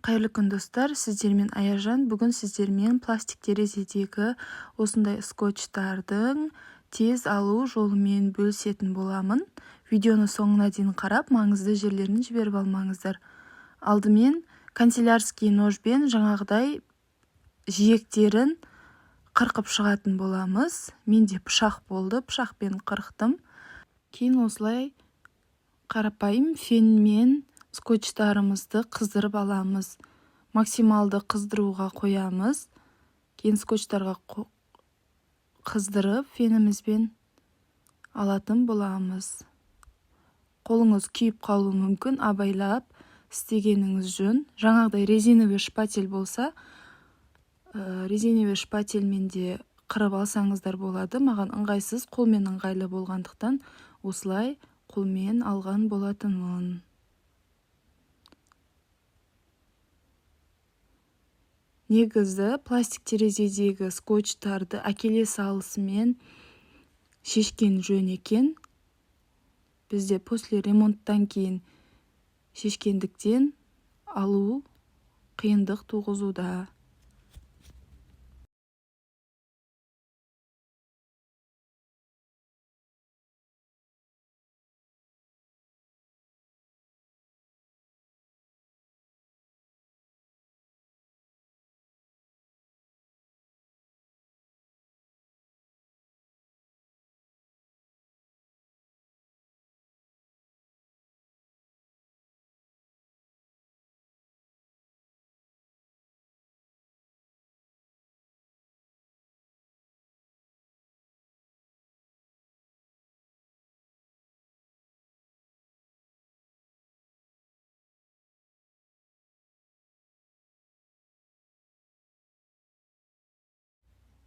Қайырлы күн, достар! Сіздермен Аяжан. Бүгін сіздермен пластик терезедегі осындай скотчтардың тез алу жолымен бөлісетін боламын. Видеоны соңына дейін қарап, маңызды жерлерін жіберіп алмаңыздар. Алдымен канцелярский ножбен жаңағыдай жиектерін қырқып шығатын боламыз. Менде пышақ болды, пышақпен қырықтым. Кейін осылай қарапайым фенмен скотчтарымызды қыздырып аламыз. Максималды қыздыруға қоямыз. Кейін скотчтарға қыздырып, фенімізбен алатын боламыз. Қолыңыз күйіп қалуы мүмкін, абайлап істегеніңіз жөн. Жаңағыдай резиновый шпатель болса, резиновый шпательмен де қырып алсаңыздар болады. Маған ыңғайсыз, қолмен ыңғайлы болғандықтан, осылай қолмен алған болатынмын. Негізі пластик терезедегі скотчтарды әкеле салысымен шешкен жөн екен. Бізде после ремонттан кейін шешкендіктен, алу қиындық туғызуда.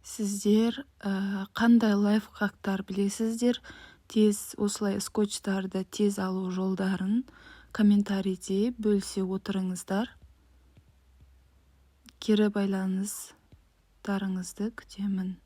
Сіздер қандай лайфхактар білесіздер, тез осылай скотчтарды тез алу жолдарын комментарийде бөлісе отырыңыздар. Кері байланыстарыңызды күтемін.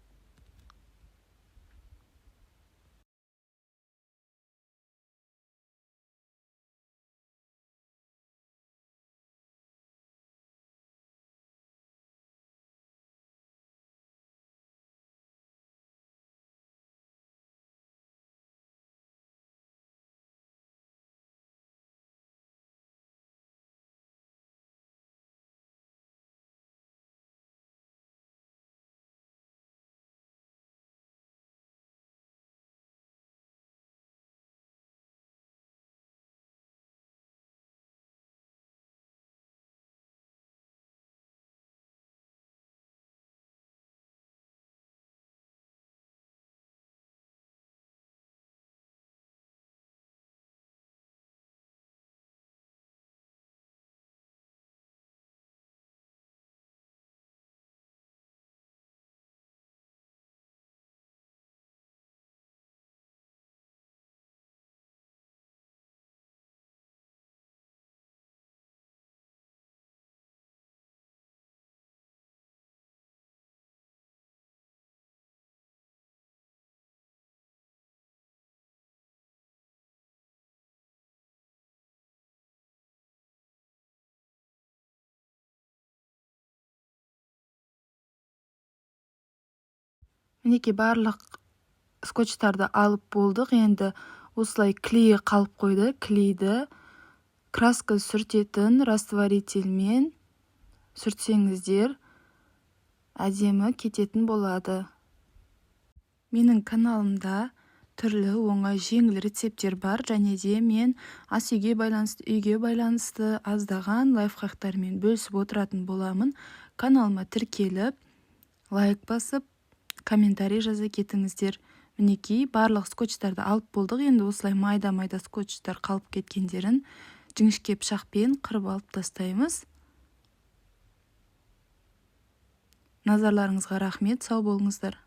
Мінекей, барлық скотчтарды алып болдық. Енді осылай клейі қалып қойды. Клейді краска сүртетін растворительмен сүртсеңіздер, әдемі кететін болады. Менің каналымда түрлі оңай, жеңіл рецепттер бар және де мен ас үйге байланысты, үйге байланысты аздаған лайфхактармен бөлісіп отыратын боламын. Каналыма тіркеліп, лайк басып, комментарий жаза кетіңіздер. Мінекей, барлық скотчтарды алып болдық. Енді осылай майда майда скотчтар қалып кеткендерін жіңішке пышақпен қырып алып тастаймыз. Назарларыңызға рахмет, сау болыңыздар.